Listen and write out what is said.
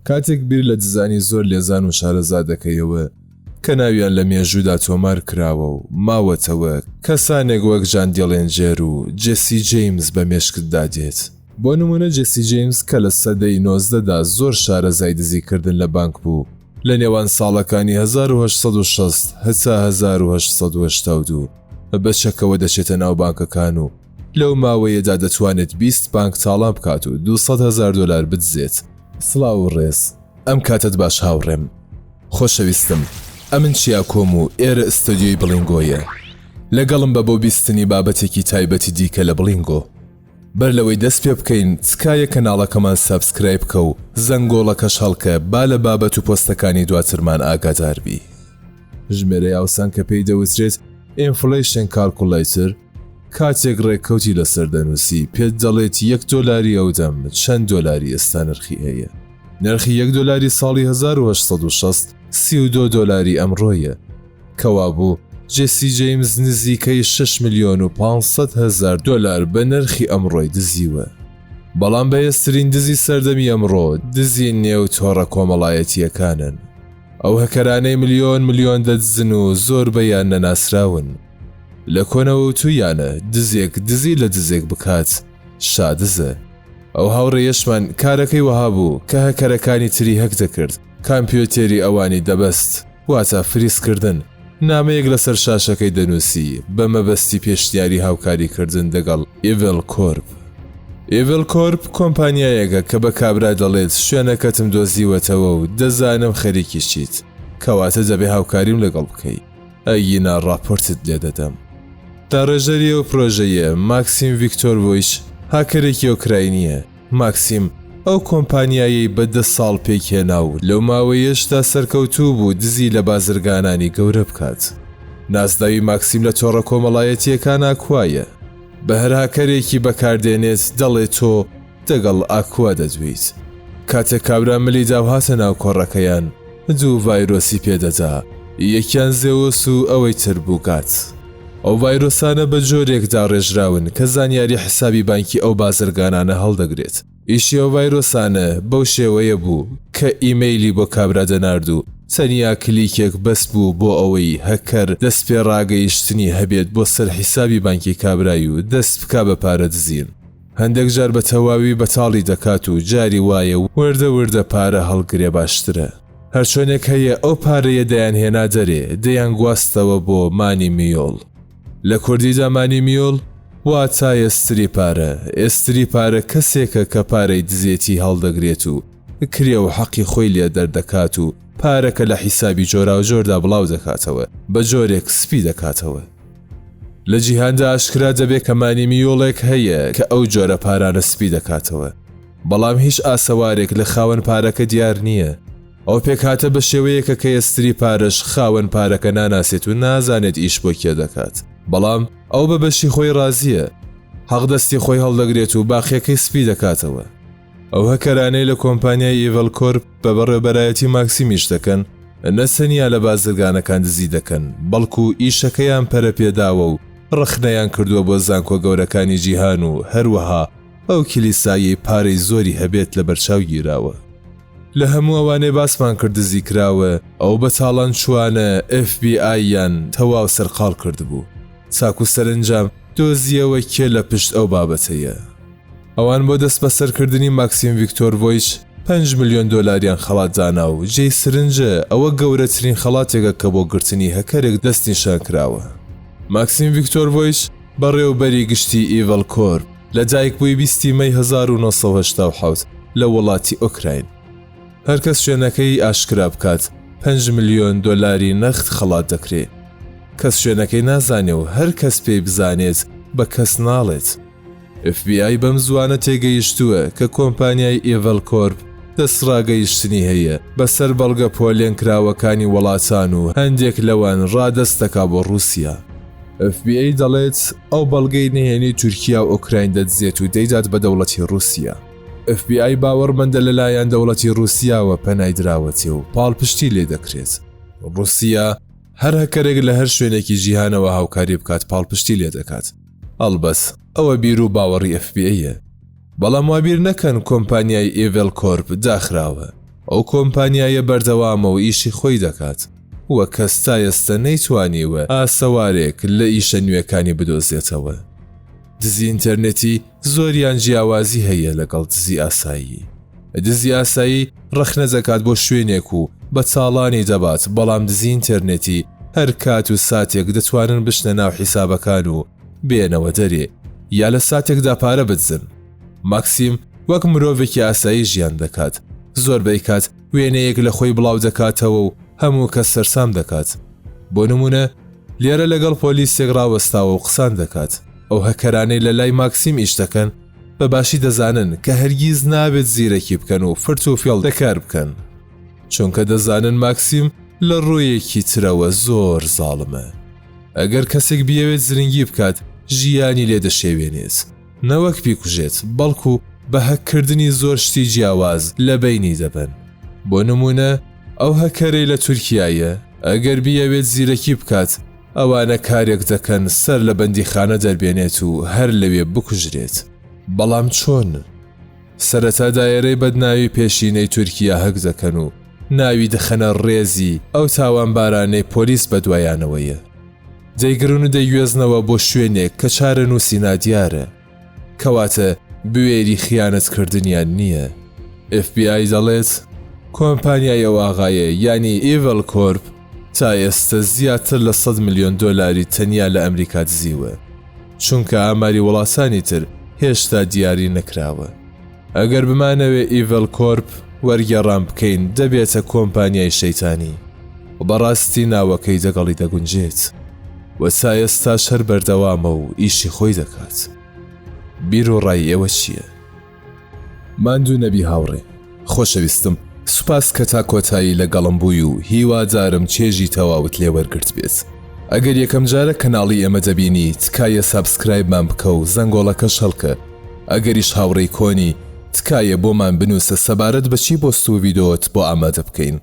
کاتێک بیر لە دزانی زۆر لێزان و شارەزا دەکەیەوە کە ناویان لە مێژوودا تۆمار کراوە و ماوەتەوە، کەسانێک وەک جان دیڵێنجێر و جێسی جەیمز بە مێشکتدا دێت. بۆ نموونە جێسی جەیمز کە لە سەدەی 19 دا زۆر شارەزای دزیکردن لە بانک بوو، لە نێوان ساڵەکانی 1860 هەتا 1882 بە چەکەوە دەچێتە ناو بانکەکان و لەو ماوەیەدا دەتوانێت 20 بانک تاڵان بکات و 200 هەزار دۆلار بدزێت. سڵاو و ڕێز، ئەم کاتەت باش هاوڕێم خۆشەویستم، ئەمن چیاکۆم و ئێرە ئستۆدیۆی بڵینگۆیە، لەگەڵم بە بۆ بیستنی بابەتێکی تایبەتی دیکە لە بڵینگۆ. بەر لەوەی دەست پێ بکەین تکایە کەناڵەکەمان subscribe بکە و زەنگۆڵەکەش هەڵکە با لە بابەت و پۆستەکانی دواترمان ئاگادار بی. ژمێرەی ئاوسان کە پێی دەوترێت Inflation Calculator کاتێک ڕێککەوتی لەسەر دەنووسی پێت دەڵێت یەک دۆلاری ئەودەم چەند دۆلاری ئێستا نرخی هەیە. نرخی یەک دۆلاری ساڵی 1860 32 دۆلاری ئەمڕۆیە. کەوابوو جێسی جەیمز نزیکەی 6 ملیۆن و 500 هەزار دۆلار بە نرخی ئەمڕۆی دزیوە. بەڵام بەهێزترین دزی سەردەمی ئەمڕۆ دزی نێو تۆڕە کۆمەڵایەتییەکانن. ئەو هەکەرانەی ملیۆن ملیۆن دەدزن و زۆربەیان نەناسراون. لە کۆنەوە وتوویانە دزێک دزی لە دزێک بکات شادزە. ئەو هاوڕێیەشمان کارەکەی وەها بوو کە هەکەرەکانی تری هەک دەکرد، کامپیۆتێری ئەوانی دەبەست، واتە فریزکردن، نامەیەک لەسەر شاشەکەی دەنووسی بە مەبەستی پێشنیاری هاوکاریکردن دەگەڵ Evil Corp. Evil Corp کۆمپانیایەکە کە بە کابرا دەڵێت شوێنەکەتم دۆزیوەتەوە و دەزانم خەریکی چیت، کەواتە دەبێ هاوکاریم لەگەڵ بکەی. ئەگینا ڕاپۆرتت لێ دەدەم. داڕێژەری ئەو پرۆژەیە، ماکسیم ڤیکتۆرڤۆیچ، هاکەرێکی ئۆکراینییە. ماکسیم ئەو کۆمپانیایەی بە دە ساڵ پێکهێنا و لەو ماوەیەشدا سەرکەوتوو بوو دزی لە بازرگانانی گەورە بکات. نازناوی ماکسیم لە تۆڕە کۆمەڵایەتییەکان ئاکوایە. بە هەر هاکەرێکی بەکاردێنێت دەڵێ تۆ دەگەڵ ئاکوا دەدوێیت. کاتێک کابرا ملی دا و هاتە ناو کۆڕەکەیان، دوو ڤایرۆسی پێ دەدا، یەکیان زێوس و ئەوەی تر بوگات. ئەو ڤایرۆسانە بە جۆرێک داڕێژراون کە زانیاری حسابی بانکی ئەو بازرگانانە هەڵدەگرێت. ئیشی ئەو ڤایرۆسانە بەو شێوەیە بوو کە ئیمەیلی بۆ کابرا دەنارد و تەنیا کلیکێک بەس بوو بۆ ئەوەی هەکەر دەستپێڕاگەیشتنی هەبێت بۆ سەر حیسابی بانکی کابرای و دەست بکا بە پارە دزین. هەندێک جار بە تەواوی بەتاڵی دەکات و جاری وایە وردە وردە پارە هەڵگرێ باشترە. هەرچۆنێک هەیە ئەو پارەیە دەیانهێنا دەرێ دەیانگواستەوە بۆ money mule. لە کوردیدا money mule واتا ئێستری پارە، ئێستری پارە کەسێکە کە پارەی دزێتی هەڵدەگرێت و کرێ و حەقی خۆی لێ دەردەکات و پارەکە لە حیسابی جۆراوجۆردا بڵاو دەکاتەوە بە جۆرێک سپی دەکاتەوە. لە جیهاندا ئاشکرا دەبێت کە money mule ێک هەیە کە ئەو جۆرە پارانە سپی دەکاتەوە، بەڵام هیچ ئاسەوارێک لە خاوەن پارەکە دیار نییە. ئەو پێکهاتە بە شێوەیەکە کە ئێستری پارەش خاوەن پارەکە ناناسێت و نازانێت ئیش بۆ کێ دەکات، بەڵام ئەو بە بەشی خۆی ڕازییە، حەقدەستی خۆی هەڵدەگرێت و باقیەکەی سپی دەکاتەوە. ئەو هەکەرانەی لە کۆمپانیای Evil Corp بە بەڕێوبەرایەتی ماکسیم ئیش دەکەن، نە تەنیا لە بازرگانەکان دزی دەکەن، بەڵکو ئیشەکەیان پەرەپێداوە و ڕەخنەیان کردووە بۆ زانکۆ گەورەکانی جیهان و هەروەها ئەو کلیسایەی پارەی زۆری هەبێت لەبەرچاو گیراوە. لە هەموو ئەوانەی باسمان کرد دزی کراوە، ئەو بەتاڵانچووانە FBI یان تەواو سەرقاڵ کردبوو، تاکو سەرەنجام دۆزییەوە کێ لە پشت ئەو بابەتەیە. ئەوان بۆ دەستبەسەرکردنی ماکسیم ڤیکتۆرڤۆیچ 5 ملیۆن دۆلاریان خەڵات دانا و جێی سرنجە ئەوە گەورەترین خەڵاتێکە کە بۆ گرتنی هەکەرێک دەستنیشان کراوە. ماکسیم ڤیکتۆرڤۆیچ بەڕێوبەری گشتی Evil Corp لە دایکبووی 20 مەی 1987 لە وڵاتی ئۆکراین. هەرکەس شوێنەکەی ئاشکرا بکات 5 ملیۆن دۆلاری نەخت خەڵات دەکرێ. کەس شوێنەکەی نازانێ و هەر کەس پێی بزانێت بە کەس ناڵێت. FBI بەم زووانە تێگەیشتووە کە کۆمپانیای Evil Corp دەستڕاگەیشتنی هەیە بەسەر بەڵگە پۆلێنکراوەکانی وڵاتان و هەندێک لەوان ڕادەست دەکا بۆ ڕووسیا. FBI دەڵێت ئەو بەڵگەی نهێنی تورکیا و ئۆکراین دەدزێت و دەیدات بە دەوڵەتی ڕووسیا. FBI باوەڕمەندە لەلایەن دەوڵەتی ڕووسیاوە پەنای دراوەتێ و پاڵپشتی لێ دەکرێت. ڕووسیا هەر هەکەرێک لە هەر شوێنێکی جیهانەوە هاوکاری بکات پاڵپشتی لێ دەکات. ئەڵبەت ئەوە بیر و باوەڕی FBI یە. بەڵام وا بیر نەکەن کۆمپانیای Evil Corp داخراوە. ئەو کۆمپانیایە بەردەوامە و ئیشی خۆی دەکات و کەس تا ئێستە نەیتوانیوە ئاسەوارێک لە ئیشە نوێکانی بدۆزێتەوە. دزی ئینتەرنێتی زۆریان جیاوازی هەیە لەگەڵ دزی ئاسایی. دزی ئاسایی ڕەخنە دەکات بۆ شوێنێک و بە چاڵانی دەبات، بەڵام دزی ئینتەرنێتی هەر کات و ساتێک دەتوانن بچنە ناو حیسابەکان و بێنەوە دەرێ یا لە ساتێکدا پارە بدزن. ماکسیم وەک مرۆڤێکی ئاسایی ژیان دەکات، زۆربەی کات وێنەیەک لە خۆی بڵاو دەکاتەوە و هەموو کەس سەرسام دەکات. بۆ نموونە لێرە لەگەڵ پۆلیسێک ڕاوەستاوە و قسان دەکات. ئەو هەکەرانەی لە لای ماکسیم ئیش دەکەن بە باشی دەزانن کە هەرگیز نابێت زیرەکی بکەن و فرت و فێڵ دەکار بکەن، چونکە دەزانن ماکسیم لە ڕوویەکی ترەوە زۆر زاڵمە. ئەگەر کەسێک بیەوێت زرنگی بکات ژیانی لێ دەشێوێنێت. نەوەک بیکوژێت، بەڵکو بە هەککردنی زۆر شتی جیاواز لە بەینی دەبەن. بۆ نموونە ئەو هەکەرەی لە تورکیایە، ئەگەر بیەوێت زیرەکی بکات، ئەوانە کارێک دەکەن سەر لە بەندیخانە دەربێنێت و هەر لەوێ بکوژرێت. بەڵام چۆن؟ سەرەتا دایەرەی بەدناوی پێشینەی تورکیا هەک دەکەن و ناوی دەخەنە ڕێزی ئەو تاوانبارانەی پۆلیس بەدوایانەوەیە. دەیگرن و دەیگوێزنەوە بۆ شوێنێک کە چارەنووسی نادیارە. کەواتە بوێری خیانەتکردنیان نییە. FBI دەڵێت، کۆمپانیای ئەو ئاغایە یانی Evil Corp تا ئێستە زیاتر لە 100 ملیۆن دۆلاری تەنیا لە ئەمریکا دزیوە، چونکە ئاماری وڵاتانی تر هێشتا دیاری نەکراوە. ئەگەر بمانەوێ Evil Corp وەرگێڕان بکەین دەبێتە کۆمپانیای شەیتانی و بەڕاستی ناوەکەی دەگەڵی دەگونجێت و تا ئێستاش هەر بەردەوامە و ئیشی خۆی دەکات. بیر و ڕای ئێوە چییە؟ ماندوو نەبی هاوڕێ خۆشەویستم سوپاس کە تا کۆتایی لەگەڵم بووی و هیوادارم چێژی تەواوت لێ وەرگرتبێت ئەگەر یەکەم جارە کەناڵی ئێمە دەبینی تکایە subscribe مان بکە و زەنگۆڵەکەش هەڵکە ئەگەریش هاوڕێی کۆنی تکایە بۆمان بنووسە سەبارەت بە چی پۆست و ڤیدۆت بۆ ئامادە بکەین.